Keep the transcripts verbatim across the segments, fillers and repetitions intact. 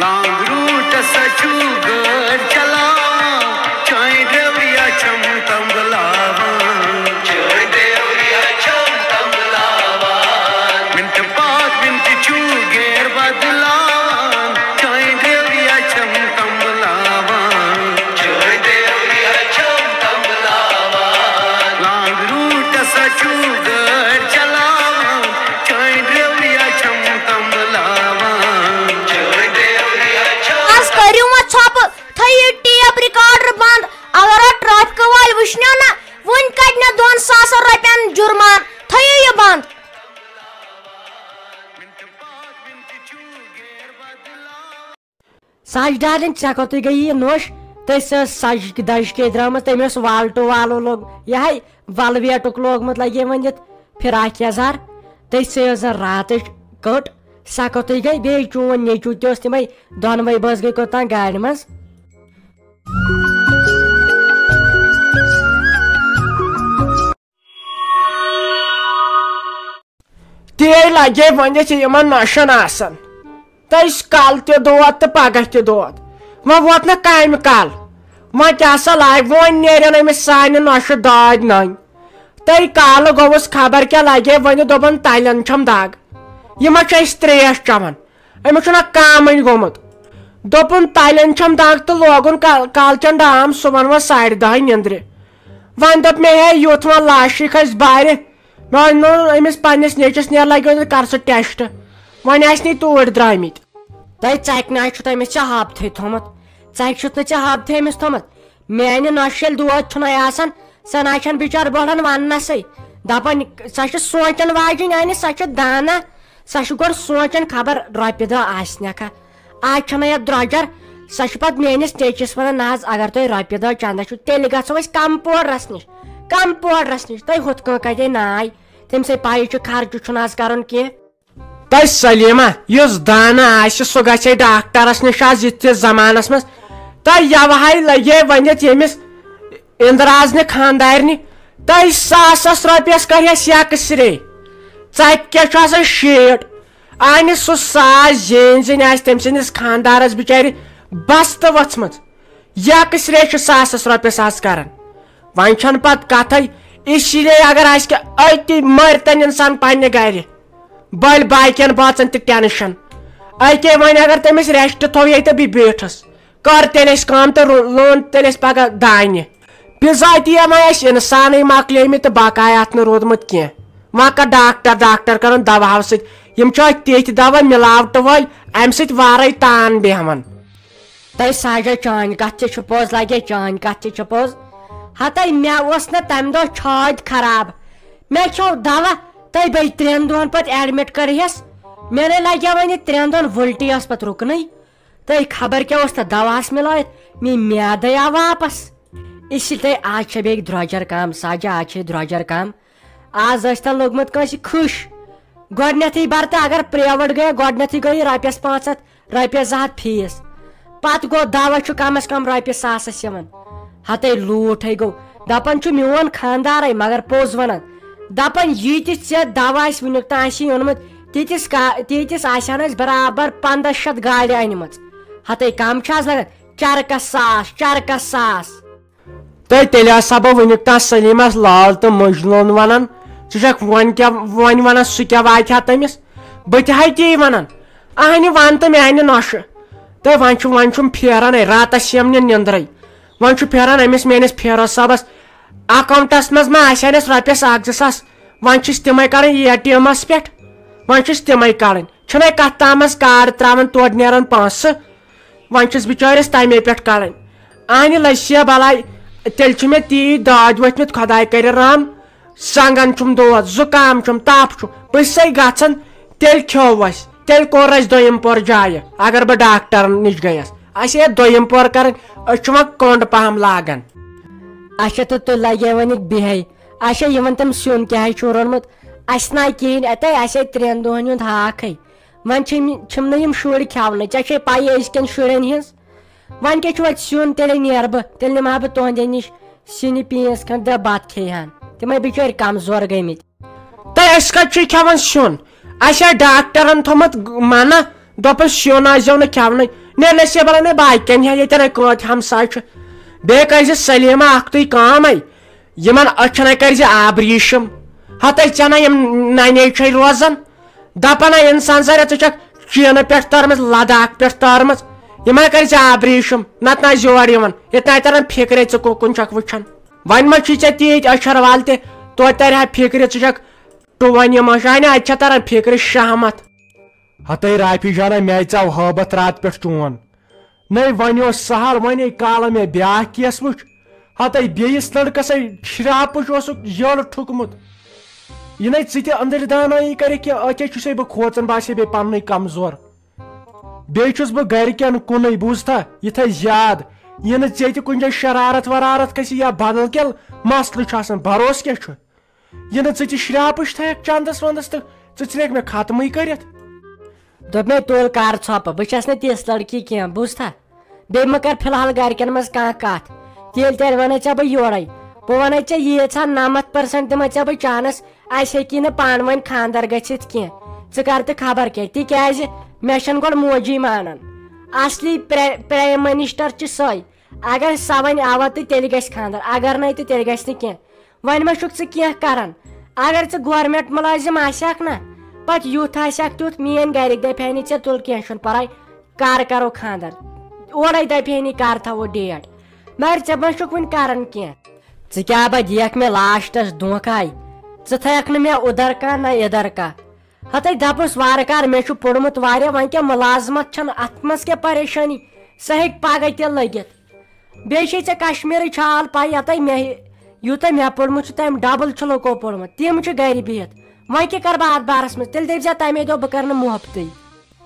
Long روٹ ہسا چھُ گٲڑۍ چلاوان، چٲنۍ ڈریوریا چھم تمبلاوان۔ چٲنۍ ڈریوریا چھم تمبلاوان۔ منٹہٕ پتہٕ منٹہٕ چھُ گیر بدلاوان، چٲنۍ ڈریوریا چھم تمبلاوان۔ چٲنۍ ڈریوریا چھم تمبلاوان۔ لانگ روٹ ہسا چھُ گٲڑۍ چلاوان، چٲنۍ ڈریوریا چھم تمبلاوان۔ چٲنۍ ڈریوریا چھم آز کٔرِو وۄنۍ ژھۄپہٕ، تھٲیِو ٹیپ ریکارڈر بنٛد۔ اگر اتھ ٹریفک وٲلۍ وٕچھنو نہ، وۄنۍ کتہِ نہ دۄن ساسن رۄپین جُرمان۔ تھٲیِو یہِ بنٛد۔ ساجہِ ڈارلنگ، ژےٚ کوٚتٕے گٔیہِ یہِ نوٚش؟ تٔسۍ ٲس سجہِ دجہِ کے درٛامٕژ، تٔمۍ اوس والٹو والو لوگ، یہِ ہاے ولویٹُک لوگمُت، لگے وۄنۍ یتھ فراک یزار۔ تٔسۍ ٲس زن راتٕچ کٔٹ، سۄ کوٚتٕے گٔے؟ بیٚیہِ چون نیٚچو تہِ اوس تِمے دۄنوے بٲژ گٔے کوٚت تام گاڑِ منٛز۔ تے لگے وۄنۍ چھِ یِمن نۄشن آسان۔ تٔسۍ کل تہِ دود تہٕ پگاہ تہِ دود۔ وۄنۍ ووت نہ کامہِ کل۔ وۄنۍ کیٛاہ سا لاگہِ؟ وۄنۍ نیرن أمِس سانہِ نۄشہِ دٲدۍ نٔنۍ۔ تٔے کالہٕ گوٚوُس خبر کیٛاہ لگے وۄنۍ، دوٚپُن تلٮ۪ن چھم دگ۔ یہِ ما چھُ اَسہِ ترٛیش چٮ۪وان؟ أمِس چھُنہ کامٕے گوٚمُت۔ دوٚپُن تلٮ۪ن چھم دگ تہٕ لوگُن کل-، کلچن ڈام صُبحن وۄنۍ ساڑِ دَہہِ نیٚنٛدرِ۔ وۄنۍ دوٚپ مےٚ، ہے، یُتھ وۄنۍ لاشہِ کھسہِ بارِ۔ مےٚ ووٚن أمِس پننِس نیٚچوِس، نیر لگیو تہٕ کر سُہ ٹیسٹ۔ وۄنۍ آسہِ نہٕ یہِ توٗرۍ درٛامٕتۍ۔ تۄہہِ ژکہِ نہ چھُ تٔمِس ژےٚ ہاپتھٕے تھوٚمُت۔ ژکہِ چھُتھ نہٕ ژےٚ ہاپتھٕے أمِس تھوٚمُت۔ میانہِ نۄشہِ ییٚلہِ دود چھُنَے آسان، سۄ نہ چھَنہٕ بِچار بۄہڑان وننَسٕے۔ دپان، سۄ چھِ سونٛچان واجِنۍ اَنہِ، سۄ چھِ دانا۔ سۄ چھِ گۄڈٕ سونٛچان خبر رۄپیہِ دہ آسہِ نکھا۔ آز چھَنہٕ یَتھ درٛۄجر۔ سۄ چھِ پتہٕ میٲنِس نیٚچوِس ونان، نہ حظ، اگر تۄہہِ رۄپیہِ دہ چندس چھُو، تیٚلہِ گژھو أسۍ کمپوڈرس نِش۔ کمپوڈرس نِش؟ تۄہہِ ہُتھ کٔنۍ کتے ناے؟ تٔمۍ سٕے پَیی چھُ خرچہٕ چھُنہٕ آز کرُن کینٛہہ۔ تۄہہِ سلیمہ یُس دانہٕ آسہِ، سُہ گژھِ ڈاکٹرس نِش آز یِتھِس زمانس منٛز۔ تۄہہِ یوہے لگے ؤنِتھ ییٚمِس اندرازنہِ خاندارنہِ، تۄہہِ ساسس رۄپیس کرہس ایکس رے۔ ژکہِ کیٛاہ چھُ آسان شیٹھ؟ اہنہِ سُہ ساس زینۍ زِنۍ آسہِ تٔمۍ سٕنٛدِس خاندارس بِچارِ بستہٕ ؤژھمٕژ۔ ایکس رے چھُ ساسس رۄپیس آز کران۔ وۄنۍ چھنہٕ پتہٕ کتھے۔ اسی لیے اگر آسہِ کہِ أتی مرتن انسان پننہِ گرِ، بٔلۍ باقین بٲژن تہِ ٹینشن۔ أکے وۄنۍ اگر تٔمِس ریسٹ تھوو ییٚتہِ بیٚیہِ بیٖٹھس، کر تیٚلہِ أسۍ کٲم تہٕ رو-، لون تیٚلہِ أسۍ پگاہ دانہِ۔ بِذٲتی وۄنۍ اَسہِ اِنسانٕے مۄکلیمٕتۍ تہٕ بقایا اَتھ نہٕ روٗدمُت کینٛہہ۔ وۄنۍ کَتھ ڈاکٹر ڈاکٹر کَران دَوہَو سۭتۍ؟ یِم چھِ أتھۍ تِتھۍ دَوا مِلاوٹہٕ وٲلۍ، اَمہِ سۭتۍ وارَے تان بیٚہوان۔ تۄہہِ ساجو چٲنۍ کَتھ تہِ چھِ پوٚز، لَگے چٲنۍ کَتھ تہِ چھِ پوٚز۔ ہَتَے مےٚ اوس نہٕ تَمہِ دۄہ چھٲتۍ خراب، مےٚ کھیوٚو دَوا، تۄہہِ بیٚیہِ ترٛٮ۪ن دۄہَن پَتہٕ ایڈمِٹ کٔرہَس، مےٚ نے لَگیو وۄنۍ یہِ ترٛٮ۪ن دۄہَن وُلٹی ٲس پَتہٕ رُکنٕے۔ تہٕ خبر کیٛاہ اوس تَتھ دَواہَس مِلٲوِتھ، میٛٲنۍ میٛادَے آو واپَس۔ اسی لیے آز چھےٚ بیٚیہِ درٛۄجَر کَم، سَجہِ آز چھے درٛۄجَر کَم۔ آز ٲسۍ تَن لوٚگمُت کٲنٛسہِ خٕش۔ گۄڈٕنٮ۪تھٕے بَرٕ تہٕ اگر پرٛیویٹ گٔیے، گۄڈٕنٮ۪تھٕے گٔیے رۄپیَس پانٛژھ ہَتھ، رۄپیَس زٕ ہَتھ فیٖس۔ پَتہٕ گوٚو دَوا چھُ کَمَس کَم رۄپیہِ ساسَس یِوان۔ ہَتَے لوٗٹھَے گوٚو۔ دَپان چھُ میون خانٛدارَے، مگر پوٚز وَنان۔ دَپان ییٖتِس ژےٚ دَوا آسہِ وٕنیُک تام آسی اوٚنمُت، تیٖتِس کا-، تیٖتِس آسہِ ہَن اَسہِ برابر پنٛداہ شیٚتھ گاڑِ اَنِمَژ۔ ہَتَے کَم چھِ آز لَگان۔ چرکس ساس، چرکس ساس۔ تہٕ تیٚلہِ ہسا بہٕ وٕنیُک تام سلیمس لال تہٕ مجنون ونان، ژٕ چھکھ وۄنۍ کیٛاہ، وۄنۍ ونان سُہ کیٛاہ واتہِ ہا تٔمِس؟ بہٕ تہِ ہا تی ونان، اہنہِ ون تہٕ میانہِ نۄشہِ۔ تہٕ وۄنۍ چھُ، وۄنۍ چھُم پھیران ہے راتس یِم نہٕ نیٚندرے۔ وۄنۍ چھُ پھیران أمِس میٲنِس فیروز صٲبس اکاونٹس منٛز ما آسہِ ہن اَسہِ رۄپیس اکھ زٕ ساس، وۄنۍ چھِس تِمے کران اے ٹی ایمس پٮ۪ٹھ، وۄنۍ چھِس تِمے کڑٕنۍ۔ چھُنَے کَتھ تامَس کارڈ ترٛاوان، تورٕ نیران پونٛسہٕ۔ وۄنۍ چھِس بِچٲرِس تَمے پٮ۪ٹھ کَڑٕنۍ۔ اَہنہِ لٔج سا بَلاے، تیٚلہِ چھِ مےٚ تیٖتۍ دٲدۍ ؤتھمٕتۍ، خۄداے کَرِ رحم۔ زنٛگَن چھُم دود، زُکام چھُم، تَپھ چھُم، بہٕ چھِسَے گژھان، تیٚلہِ کھیوٚو اَسہِ، تیٚلہِ کوٚر اَسہِ دوٚیِم پور جایہِ، اگر بہٕ ڈاکٹرَن نِش گٔیَس۔ اَسہِ ہے دوٚیِم پور کَرٕنۍ، أسۍ چھِ وۄنۍ کوٚنٛڈ پَہَم لاگان۔ اچھا، تہٕ تُہۍ لَگے وۄنۍ بِہِے۔ اچھا، یہِ وَن تٔمۍ سیُن کیٛاہ چھُو روٚنمُت؟ اَسہِ نہ کِہیٖنۍ، اَتے اَسہِ ہے ترٛٮ۪ن دۄہَن ہُنٛد ہاکھٕے۔ وۄنۍ چھِم، چھِم نہٕ یِم شُرۍ کھٮ۪ونٕے۔ ژےٚ چھے پَیی أزکٮ۪ن شُرٮ۪ن ہِنٛز۔ وۄنۍ کیٛاہ چھُ اَتہِ سیُن؟ تیٚلے نیرٕ بہٕ، تیٚلہِ نِمہٕ ہا بہٕ تُہنٛدِ نِش سِنہِ پیٖنٛژ کھنٛڈ، دَہ بَتہٕ کھیٚیہِ ہَن۔ تِمَے بِچٲرۍ کمزور گٔمٕتۍ۔ تہٕ أسۍ کَتہِ چھِ کھٮ۪وان سیُن؟ اَسہِ ہے ڈاکٹرَن تھوٚمُت منع، دوٚپُس، "سیُن آسہِ زیو نہٕ کھٮ۪ونٕے۔" "نے نصیب اللہ، نے باقین ہا ییٚتٮ۪ن کۭتۍ ہمساے چھِ۔ بیٚیہِ کٔرۍ زِ سلیمہ اکھ تُے کٲمے، یِمن أچھن کٔرۍ زِ آبریٖشم۔ ہتے ژےٚ نہ یِم ننے چھے روزان۔ دپان ہا انسان سا، ژٕ چھکھ چینہٕ پٮ۪ٹھ تٲرمٕژ، لداخ پٮ۪ٹھ تٲرمٕژ۔ یِمن کٔرۍ زِ آبریٖشم، نتہٕ نہ آسہِ یور یِوان۔ ییٚتہِ نہ تران فکرے ژٕ کُکُن چھکھ وٕچھان۔ وۄنۍ ما چھُے ژےٚ تیٖتۍ أچھر وال تہِ، توتہِ ترِ ہا فکرِ ژٕ چھکھ ٹُوَن یِم ہشانہِ، اتہِ چھےٚ تران فکرِ شہمت۔" ہتے رافی جانا، مےٚ ژاو ہٲبتھ راتہٕ پٮ۪ٹھ چون۔ نے وۄنۍ اوس سہل، وۄنۍ ہے کالہٕ مےٚ بیٛاکھ کیس وٕچھ۔ ہتے بیٚیِس لڑکس ہے شراپٕچ اوسُکھ یٔڑ ٹھُکمُت۔ یہِ نے ژٕ تہِ أنٛدٕرۍ دانٲیی کرِ کینٛہہ، أتھے چھُسے بہٕ کھوژان، بہٕ آسے بیٚیہِ پننُے کمزور۔ بیٚیہِ چھُس بہٕ گرِکٮ۪ن کُنُے، بوٗزتھا، یہِ تھٲے یاد۔ یہِ نہٕ ژےٚ تہِ کُنہِ جایہِ شرارت ورارت کھسہِ یا بدل کینٛہہ مسلہٕ چھُ آسان، بھروسہٕ کیٛاہ چھُ؟ یہِ نہٕ ژٕ تہِ شراپٕچ تھایکھ چندس وندس تہٕ ژٕ ژھٕنکھ مےٚ ختمٕے کٔرِتھ۔ دوٚپ مےٚ، "تُل کر ژھۄپہٕ، بہٕ چھَس نہٕ تِژھ لڑکی کینٛہہ، بوٗزتھا؟ بیٚیہِ مہٕ کر فی الحال گرِکٮ۪ن منٛز کانٛہہ کتھ۔ تیٚلہِ تیٚلہِ ونے ژےٚ بہٕ یورے۔ بہٕ ونے ژےٚ، ییٖژ ہا نمتھ پٔرسنٹ دِمے ژےٚ بہٕ چانس، اسہِ ہیٚکی نہٕ پانہٕ ؤنۍ خانٛدر گٔژھِتھ کینٛہہ۔ ژٕ کر تہٕ خبر کیٛاہ، تِکیازِ مےٚ چھَنہٕ گۄڈٕ موجی مانان۔ اصلی پرا-، پرائم منسٹر چھِ سۄے۔ اگر سۄ وۄنۍ آوا تہٕ تیٚلہِ گژھِ خانٛدر، اگر نَے تہٕ تیٚلہِ گژھِ نہٕ کینٛہہ۔ وۄنۍ ما چھُکھ ژٕ کینٛہہ کران؟ اگر ژٕ گورمنٹ مُلٲزِم آسہِ ہکھ نہ، پتہٕ یُتھ آسہِ ہکھ تیُتھ، میٲنۍ گرِکۍ دپہِ ہا نہٕ ژےٚ، تُل کینٛہہ چھُنہٕ پرواے، کر کرو خانٛدر، اورے دپہِ ہا نہٕ کر تھاوو ڈیٹ۔ مگر ژےٚ ما چھُکھ وُنہِ کران کینٛہہ۔ ژٕ کیٛاہ با دِیکھ مےٚ لاسٹس دھونٛکھے؟ ژٕ تھایکھ نہٕ مےٚ اُدر کانٛہہ نہ اِدر کانٛہہ۔ ہتے دپُس، وارٕ کار، مےٚ چھُ پوٚرمُت واریاہ، وۄنۍ کیٛاہ مُلازمت چھنہٕ، اتھ منٛز کیٛاہ پریشٲنی؟ سۄ ہیٚکہِ پگاہ تہِ لٔگِتھ۔ بیٚیہِ چھے ژےٚ کشمیرٕچ حال پاے، یوتاہ مےٚ، یوٗتاہ مےٚ پوٚرمُت چھُ، تمہِ ڈبل چھُ لُکو پوٚرمُت، تِم چھِ گرِ بِہِتھ۔ وۄنۍ کیٛاہ کرٕ بہٕ اتھ بارس منٛز؟ تیٚلہِ دٔپۍ زِ تمے دۄہ بہٕ کرٕ نہٕ محبتٕے۔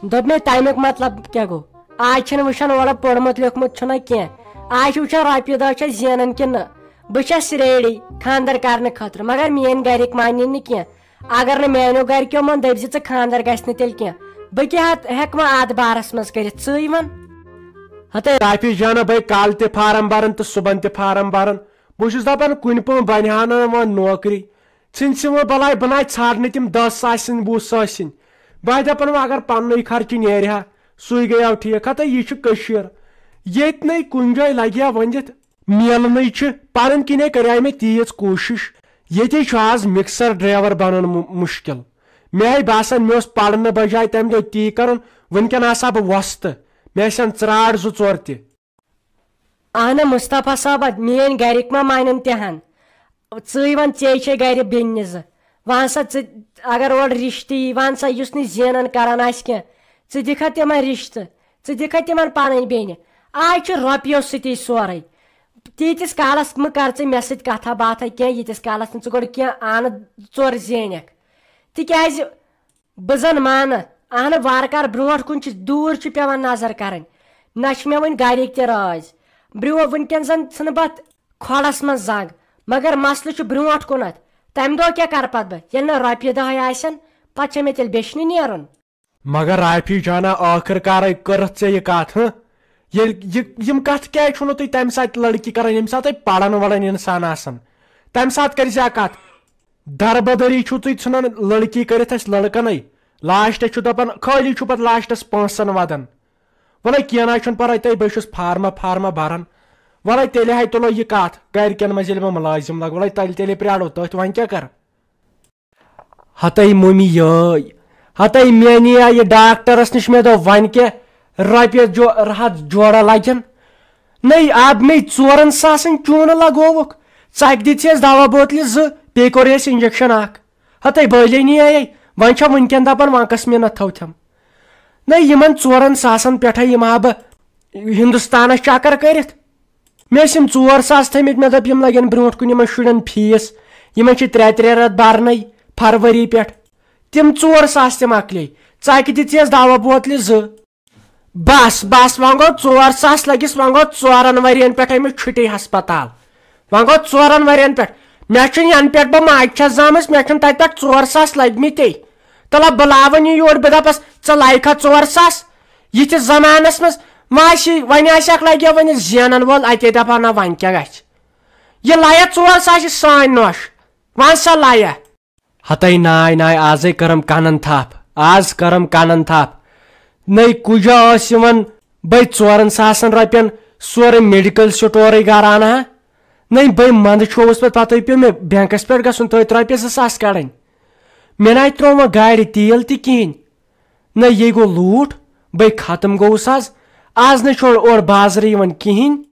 دوٚپ مےٚ، تمیُک مطلب کیٛاہ گوٚو؟ آز چھِنہٕ وٕچھان اورٕ پوٚرمُت لیوٚکھمُت چھُنہ کینٛہہ، آز چھِ وٕچھان رۄپیہِ دہ چھےٚ زینان کِنہٕ نہ۔ بہٕ چھَس ریڈی خانٛدر کرنہٕ خٲطرٕ، مگر میٲنۍ گرِکۍ مانن نہٕ کینٛہہ۔ اگر نہٕ میانیو گرِکیو مون، دٔپۍ زِ ژٕ خانٛدر گژھِ نہٕ تیٚلہِ کینٛہہ۔ بہٕ کیٛاہ ہت-، ہٮ۪کہٕ وۄنۍ اتھ بارس منٛز کٔرِتھ، ژٕے وَن۔ ہتے رافی جانہ، بے کالہٕ تہِ فارم بران تہٕ صُبحن تہِ فارم بران۔ بہٕ چھُس دپان، کُنہِ پٲٹھۍ بنہِ ہا نہٕ وۄنۍ نوکری۔ ژھٕنۍ سہِ وۄنۍ بلاے، بہٕ ناے ژھانڈنہٕ تِم دہ ساسِنۍ، وُہ ساسِنۍ۔ بہٕ ہا دپان، وۄنۍ اگر پننُے خرچہٕ نیرِ ہا، سُے گٔیو ٹھیٖک۔ ہتے یہِ چھِ کٔشیٖر، ییٚتہِ نَے کُنہِ جایہِ لگہِ ہا ؤنِتھ۔ میلنٕے چھِ۔ پرن کِنے کریے مےٚ تیٖژ کوٗشِش۔ ییٚتے چھُ آز مکسر ڈرایور بنُن مُ-، مُشکل۔ مےٚ آے باسان، مےٚ اوس پرنہٕ بجایہِ تمہِ دۄہ تی کرُن۔ وُنکٮ۪ن آسہٕ ہا بہٕ وۄستہٕ، مےٚ آسن ژرٛاٹھ زٕ ژور تہِ۔ اہن مصطفیٰ صٲبہ، میٲنۍ گرِکۍ ما مانن تہِ ہن؟ ژٕے ون، ژےٚ چھے گرِ بیٚنہِ زٕ۔ ون سا ژٕ، اگر اورٕ رشتہٕ یی، ون سا، یُس نہٕ زینان کران آسہِ کینٛہہ، ژٕ دِکھا تِمن رشتہٕ؟ ژٕ دِکھا تِمن پنٕنۍ بیٚنہِ؟ آز چھُ رۄپیو سۭتی سورُے۔ تیٖتِس کالس مہٕ کر ژٕ مےٚ سۭتۍ کتھا باتھا کینٛہہ، ییٖتِس کالس نہٕ ژٕ گۄڈٕ کینٛہہ انہٕ ژوٚر زینکھ۔ تِکیازِ بہٕ زن مانہٕ، اہنہٕ، وارٕ کارٕ برونٛٹھ کُن چھِ، دوٗر چھِ پٮ۪وان نظر کرٕنۍ۔ نہ چھِ مےٚ وۄنۍ گرِکۍ تہِ رٲضۍ۔ برونٛہہ، وٕنکٮ۪ن زن ژھٕنہٕ بہٕ اتھ کھۄڈس منٛز زنٛگ، مگر مسلہٕ چھُ برونٛٹھ کُنتھ۔ تمہِ دۄہ کیٛاہ کرٕ پتہٕ بہٕ، ییٚلہِ نہٕ رۄپیہِ دہے آسن، پتہٕ چھےٚ مےٚ تیٚلہِ بیچھنہِ نیرُن؟ مگر رافی جانا، ٲخٕر کارے کٔرٕتھ ژےٚ یہِ کتھ، ہہ؟ ییٚلہِ یہِ، یِم کتھٕ کیٛازِ چھُو نہٕ تُہۍ تمہِ ساتہٕ لڑکی کران، ییٚمہِ ساتہٕ تۄہہِ پرن ولن انسان آسن؟ تمہِ ساتہٕ کٔرۍ زِ کتھ۔ دربدری چھُو تُہۍ ژھٕنان لڑکی کٔرِتھ اَسہِ لڑکَنٕے۔ لاسٹَس چھُ دَپان، خٲلی چھُ پَتہٕ لاسٹَس پونٛسَن وَدان۔ وَلَے کینٛہہ نہ چھُنہٕ پَرواے، تۄہہِ بہٕ چھُس فارمہ فارمہ بَران۔ وَلَے تیٚلہِ ہَے تُلو یہِ کَتھ گَرِکٮ۪ن منٛز، ییٚلہِ بہٕ مُلٲزِم لَگہٕ، وَلَے تیٚلہِ، تیٚلے پرٛارو تٔتھۍ، وۄنۍ کیٛاہ کَرٕ؟ ہَتَے مٔمی یٲے، ہَتَے مےٚ نِیے یہِ ڈاکٹرَس نِش، مےٚ دوٚپ، وۄنۍ کیٛاہ، رۄپیَس جو-، ہَتھ جوڑا لَگن۔ نٔے، آب مے ژورن ساسن چوٗنہٕ لگووُکھ۔ ژکہِ دِژیس دوا بوتلہِ زٕ، بیٚیہِ کوٚرہس انجیکشن اکھ۔ ہتے بٲلے نی آیے، وۄنۍ چھا وٕنکٮ۪ن دپان وۄنۍ کس منت تھوتھم؟ نٔے، یِمن ژورن ساسن پٮ۪ٹھے یِمہٕ ہا بہٕ ہندوستانس چکر کٔرِتھ۔ مےٚ ٲسۍ یِم ژور ساس تھٲمٕتۍ، مےٚ دوٚپ یِم لگن برونٛٹھ کُن یِمن شُرٮ۪ن فیس، یِمن چھِ ترٛےٚ ترٛےٚ رٮ۪تھ برنَے فرؤری پٮ۪ٹھ۔ تِم ژور ساس تہِ مۄکلے، ژکہِ دِژیس دوا بوتلہِ زٕ۔ بس، بس، وۄنۍ گوٚو ژور ساس لٔگِس، وۄنۍ گوٚو ژورن ؤرین پٮ۪ٹھ أمِس چھُٹی ہسپتال۔ وۄنۍ گوٚو ژورن ؤرین پٮ۪ٹھ۔ مےٚ چھُنہٕ ینہٕ پٮ۪ٹھ بہٕ ماجہِ چھَس زامٕژ، مےٚ چھُنہٕ تَتہِ پٮ۪ٹھ ژور ساس لٔگمٕتۍ۔ تَلہ بہٕ لاوَن یہِ یور، بہٕ دَپَس، ژٕ لایکھا ژور ساس؟ یِتھِس زمانس منٛز وۄنۍ آسہِ، وۄنۍ آسہِ اکھ لگہِ ہا وۄنۍ زینن وول، اتے دپہٕ ہا، نہ وۄنۍ کیٛاہ گژھِ؟ یہِ لایہ ژور ساس، یہِ سٲنۍ نوٚش۔ وۄنۍ سا لایہ۔ ہتے ناے ناے، آزے کٔرٕم کنن تھپھ، آز کٔرٕم کنن تھپھ۔ نَے کُجا ٲس یِوان بَے ژورَن ساسَن رۄپیَن سورُے میڈیکل سٹورٕے گَرٕ اَنہٕ ہا؟ نَے بَے منٛدٕ چھووُس پَتہٕ، پَتہٕ پیوٚو مےٚ بینکَس پٮ۪ٹھ گژھُن، تٔتھۍ رۄپیَس زٕ ساس کَڑٕنۍ۔ مےٚ نَے ترٛوو وۄنۍ گاڑِ تیل تہِ کِہیٖنۍ۔ نَے یے گوٚو لوٗٹھ، بَے ختم گوٚوُس آز۔ آز نَے چھُنہٕ اورٕ بازرٕ یِوان کِہیٖنۍ۔